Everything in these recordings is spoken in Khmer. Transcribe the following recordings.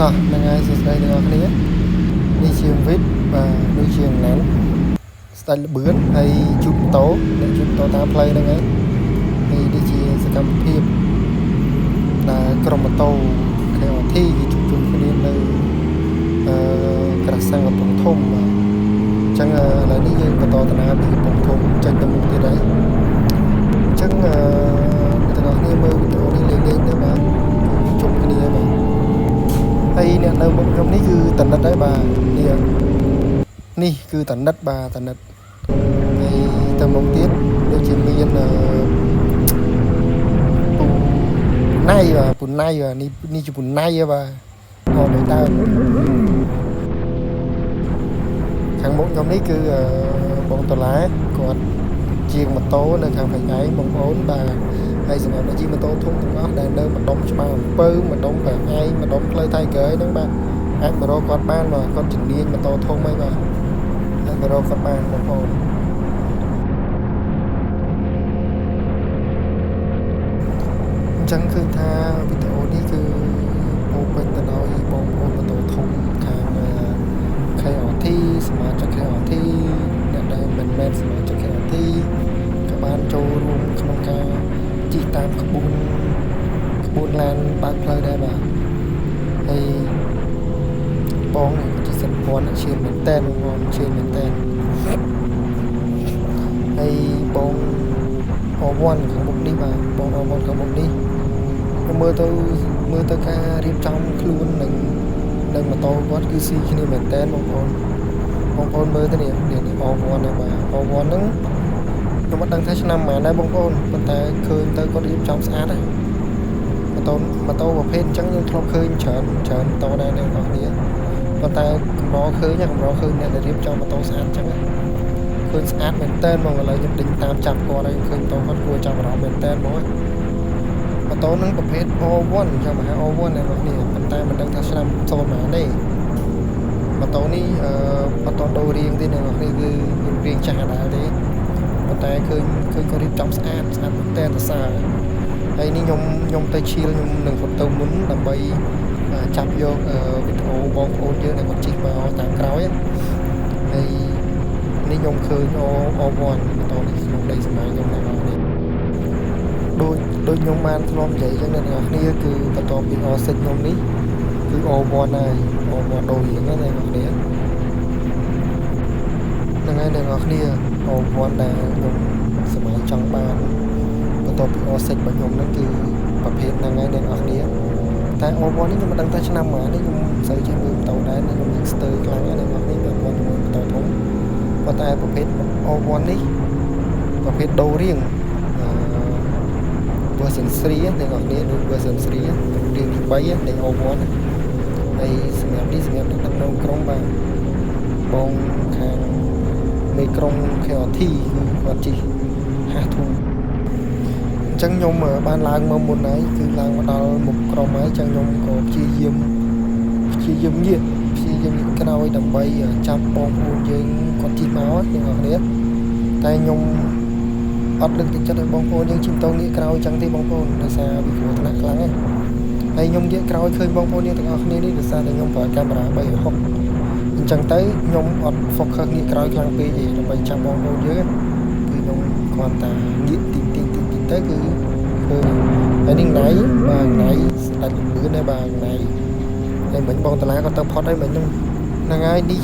តោះហ្នឹងហើយសួស្តីទាំងអស់គ្នានេះជាវិតបាទនេះជាណានស្ដេចលបឿនហើយជូតម៉ូតូអ្នកជូតម៉ូតូតាមផ្លូវហ្នឹងហើយហើយនេះជាសកម្មភាពដែលក្រុមម៉ូតូ KRT គេជួបជុំគ្នានៅអឺក្រាស់សាំងកំពង់ធំបាទអញ្ចឹងឥឡូវនេះយើងបន្តដំណើរពីកំពង់ធំចេញទៅមុខទៀតហើយអញ្ចឹងអឺអ្នកទាំងអស់គ្នាមើលវីដេអូនេះលេងៗទៅបាទគឺជុំគ្នាបាទហើយអ្នកនៅមុខខ្ញុំនេះគឺតនិតហើយបាទនេះនេះគឺតនិតបាទតនិតហើយទៅមុខទៀតដូចជាមានអឺពូណៃបាទពូណៃបាទនេះនេះជាពូណៃហ៎បាទអបដើមខាងមុខខ្ញុំនេះគឺអឺបងដុល្លារគាត់ជាងម៉ូតូនៅខាងផ្នែកឯងបងប្អូនបាទហើយសម្រាប់អ្នកជិះម៉ូតូធំទាំងអស់ដែលនៅម្ដុំច្បារអំពៅម្ដុំប្រាក់ឯងម្ដុំផ្លូវថៃកើយហ្នឹងបាទអាចមករកគាត់បានបាទគាត់ជំនាញម៉ូតូធំហើយបាទអាចមករកគាត់បានបងប្អូនអញ្ចឹងឃើញថាវីដេអូនេះគឺពោរពេញទៅដោយបងប្អូនម៉ូតូធំខាង KRT សមាជិក KRT អ្នកដែលមិនមែនសមាជិក KRT ក៏បានចូលរួមក្នុងការជិះតាមក្បួនក្បួនឡានបើកផ្លូវដែរបាទហើយបងនេះគាត់ជាសិនព័ន្ធឈានមែនតែនបងប្អូនឈានមែនតែនហើយបងអវ័នខាងមុខនេះបាទបងអវ័នខាងមុខនេះខ្ញុំមើលទៅមើលទៅការរៀបចំខ្លួននិងនិងម៉ូតូគាត់គឺស៊ីគ្នាមែនតែនបងប្អូនបងប្អូនមើលទៅនេះនេះអវ័ននេះបាទអវ័នហ្នឹងខ្ញុំអត់ដឹងថាឆ្នាំប៉ុន្មានដែរបងប្អូនប៉ុន្តែឃើញទៅគាត់រៀបចំស្អាតណាស់ម៉ូតូម៉ូតូប្រភេទអញ្ចឹងខ្ញុំធ្លាប់ឃើញច្រើនច្រើនម៉ូតូដែរអ្នកនរគ្នាប៉ុន្តែកម្រឃើញកម្រឃើញអ្នកដែលរៀបចំម៉ូតូស្អាតអញ្ចឹងឃើញស្អាតមែនតើហ្មងឥឡូវខ្ញុំដេញតាមចាប់គាត់ហើយឃើញម៉ូតូគាត់គួរចាប់អារម្មណ៍មែនតើហ្មងម៉ូតូហ្នឹងប្រភេទ R1 Yamaha R1 អ្នកនរគ្នាប៉ុន្តែមិនដឹងថាឆ្នាំសូន្យប៉ុន្មានទេម៉ូតូនេះអឺអត់តដូររៀងទេអ្នកនរគ្នាគឺរូបរាងចាស់ដដែលទេប៉ុន្តែឃើញឃើញគាត់រៀបចំស្អាតស្អាតមែនតើសរសើរហើយនេះខ្ញុំខ្ញុំទៅឈៀលខ្ញុំនឹងរត់ទៅមុនដើម្បីចាប់យកវីដេអូបងប្អូនយើងដែលគាត់ជិះមកតាមក្រោយហើយនេះខ្ញុំឃើញ O1 ម៉ូតូនេះក្នុងដីសម័យខ្ញុំអ្នកនរគ្នាដូចដូចខ្ញុំបានធ្លាប់និយាយអញ្ចឹងអ្នកនរគ្នាគឺបន្ទាប់ពី O6 ខ្ញុំនេះគឺ O1 ហើយ O1 ដូររៀងណាអ្នកនរគ្នាហ្នឹងហើយអ្នកនរគ្នា O1 ដែលខ្ញុំសម័យចង់បានបន្ទាប់ពី O6 របស់ខ្ញុំហ្នឹងគឺប្រភេទហ្នឹងហើយអ្នកនរគ្នាតែ O1 នេះខ្ញុំមិនដឹងថាឆ្នាំប៉ុន្មាននេះខ្ញុំមិនសូវចេះមើលម៉ូតូដែរខ្ញុំនឹងស្ទើរខ្លាំងណាស់អ្នកនរគ្នាពាក់ព័ន្ធជាមួយម៉ូតូធំប៉ុន្តែប្រភេទ O1 នេះប្រភេទដូររៀងអឺ version 3អ្នកនរគ្នាដូច version 3រៀងទី3នៃ O1 ហើយសម្រាប់នេះសម្រាប់អ្នកដឹកនាំក្រុមបាទបងខាងមេក្រុម KRT គឺគាត់ជិះហាស់ធូអញ្ចឹងខ្ញុំបានឡើងមកមុនហើយគឺឡើងមកដល់មុខក្រុមហើយអញ្ចឹងខ្ញុំក៏ព្យាយាមព្យាយាមងាកព្យាយាមងាកក្រោយដើម្បីចាប់បងប្អូនយើងគាត់ជិះមកអ្នកនរគ្នាតែខ្ញុំអត់លើកទឹកចិត្តឲ្យបងប្អូនយើងជិះម៉ូតូងាកក្រោយអញ្ចឹងទេបងប្អូនដោយសារវាគ្រោះថ្នាក់ខ្លាំងណាស់ហើយខ្ញុំងាកក្រោយឃើញបងប្អូនយើងទាំងអស់គ្នានេះដោយសារតែខ្ញុំប្រើកាមេរ៉ា360អញ្ចឹងទៅខ្ញុំអត់ focus ងាកក្រោយខ្លាំងពេកទេដើម្បីចាប់បងប្អូនយើងគឺខ្ញុំគ្រាន់តែងាកទីងទីងទីងទីងទៅគឺឃើញហើយនេះណៃបាទណៃស្ដាច់លឿនដែរបាទណៃហើយមិញបងតាឡាក៏ទៅផុតហើយមិញហ្នឹងហ្នឹងហើយនេះ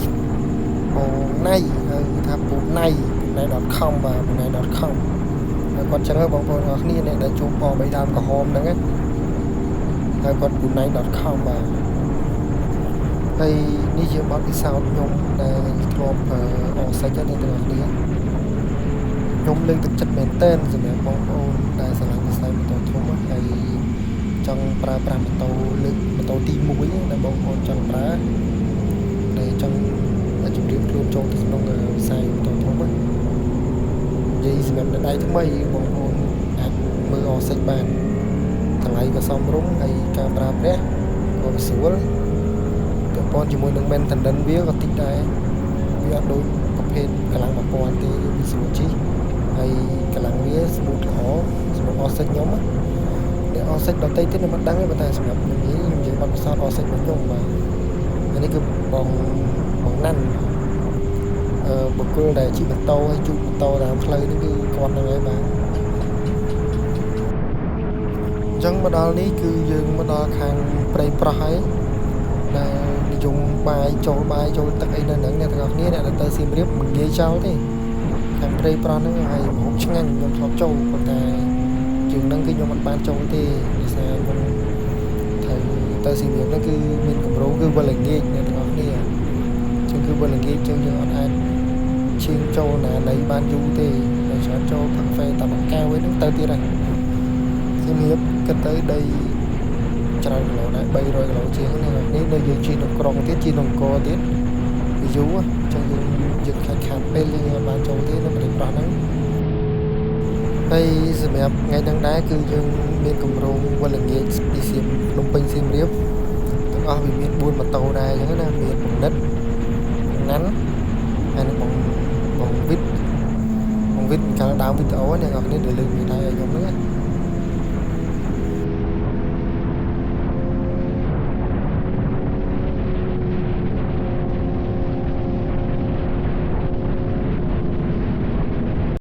បងណៃហើយថាពូណៃពូណៃ .com បាទពូណៃ .com ហើយគាត់ចឹងបងប្អូនអរគ្នាអ្នកដែលជួបអបីដើមក្រហមហ្នឹងណាហើយគាត់ពូណៃ .com បាទហើយនេះជាបទពិសោធន៍ខ្ញុំដែលធ្លាប់អសាច់អ្នកទាំងអស់គ្នាខ្ញុំលើកទឹកចិត្តមែនទែនសម្រាប់បងប្អូនដែលស្រឡាញ់វិស័យម៉ូតូធំហើយចង់ប្រើប្រាស់ម៉ូតូលើកម៉ូតូទី1ដែលបងប្អូនចង់ប្រើដែលចង់ជម្រាបខ្លួនចូលទៅក្នុងវិស័យម៉ូតូធំនិយាយសម្រាប់អ្នកដៃថ្មីបងប្អូនអាចមើលអសិចបានតម្លៃក៏សមរម្យហើយការប្រើប្រាស់ក៏វាស្រួលពាក់ព័ន្ធជាមួយនឹង maintenance វាក៏តិចដែរវាអត់ដូចប្រភេទកម្លាំង1000ទេវាស្រួលជិះហើយកម្លាំងវា smooth ល្អសម្រាប់អសិចខ្ញុំ អ្នកអសិចដតីទៀតខ្ញុំមិនដឹងទេ ប៉ុន្តែសម្រាប់ខ្ញុំនេះ ខ្ញុំនិយាយបទពិសោធន៍អសិចរបស់ខ្ញុំបាទ អានេះគឺបងបងណាន់ អឺបុគ្គលដែលជិះម៉ូតូហើយជូតម៉ូតូតាមផ្លូវនេះ គឺគាត់ហ្នឹងហើយបាទ។ អញ្ចឹងមកដល់នេះ គឺយើងមកដល់ខាងព្រៃប្រោះហើយ ដែលនិយមបាយចូលបាយចូលទឹកអីនៅហ្នឹង អ្នកទាំងអស់គ្នា អ្នកដែលទៅសៀមរាបមិនងាយចោលទេខាងព្រៃប្រោះហ្នឹង ហើយម្ហូបឆ្ងាញ់ ខ្ញុំធ្លាប់ចូល ប៉ុន្តែជើងហ្នឹងគឺខ្ញុំមិនបានចូលទេ ដោយសារខ្ញុំត្រូវទៅសៀមរាបហ្នឹង គឺមានគម្រោងគឺវិលល្ងាចអ្នកទាំងអស់គ្នា អញ្ចឹងគឺវិលល្ងាច អញ្ចឹងយើងអត់អាចឈៀងចូលណានៃបានយូរទេ តែច្រើនចូលផឹកកាហ្វេតែមួយកែវឯហ្នឹងទៅទៀតហើយ។ សៀមរាបគិតទៅដីច្រើនគីឡូដែរ 300គីឡូជាងនេះ នេះនៅយើងជិះក្នុងក្រុងទៀត ជិះក្នុងអង្គរទៀត វាយូរ អញ្ចឹងយើងខាច់ខាតពេល យើងអត់បានចូលទេនៅប្រទេសប្រោះហ្នឹង។ ហើយសម្រាប់ថ្ងៃហ្នឹងដែរ គឺយើងមានគម្រោងវិលល្ងាចពីសៀមភ្នំពេញសៀមរាបទាំងអស់ វាមាន4ម៉ូតូដែរអញ្ចឹងណា មានបងនិត បងណាន់ ហើយនិងបងបងវិត បងវិតកាលដើមវីដេអូអ្នកនរគ្នាដែលលើកមានដៃឲ្យខ្ញុំហ្នឹង